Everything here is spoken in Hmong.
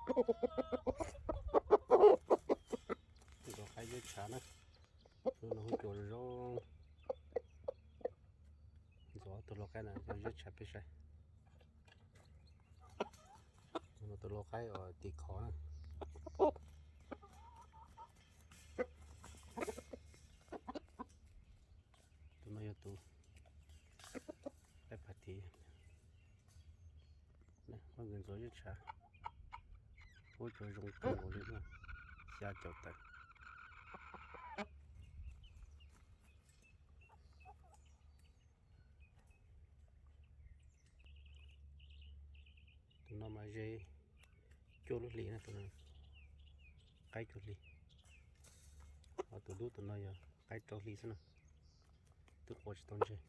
Ntxuav qaib ziab tshav na. Tus no hu cua zoo zoo. Ntxuav tus lau qaib na, cov ziab tshav peb saib. Tus no tus lau qaib uas tim khov na. Tus no yog tus qaib phav thiv. Muab nkawd ntxuav ziab tshav. Ua cua zoo kawg nkaus li na. Xya caum tawm. Tus no mas ze cuaj lub hlis na, tus no qaib cuaj hlis. Ho tus dub tus no yog qaib rau hlis xwb na. Twb qua tsis tau ntseg.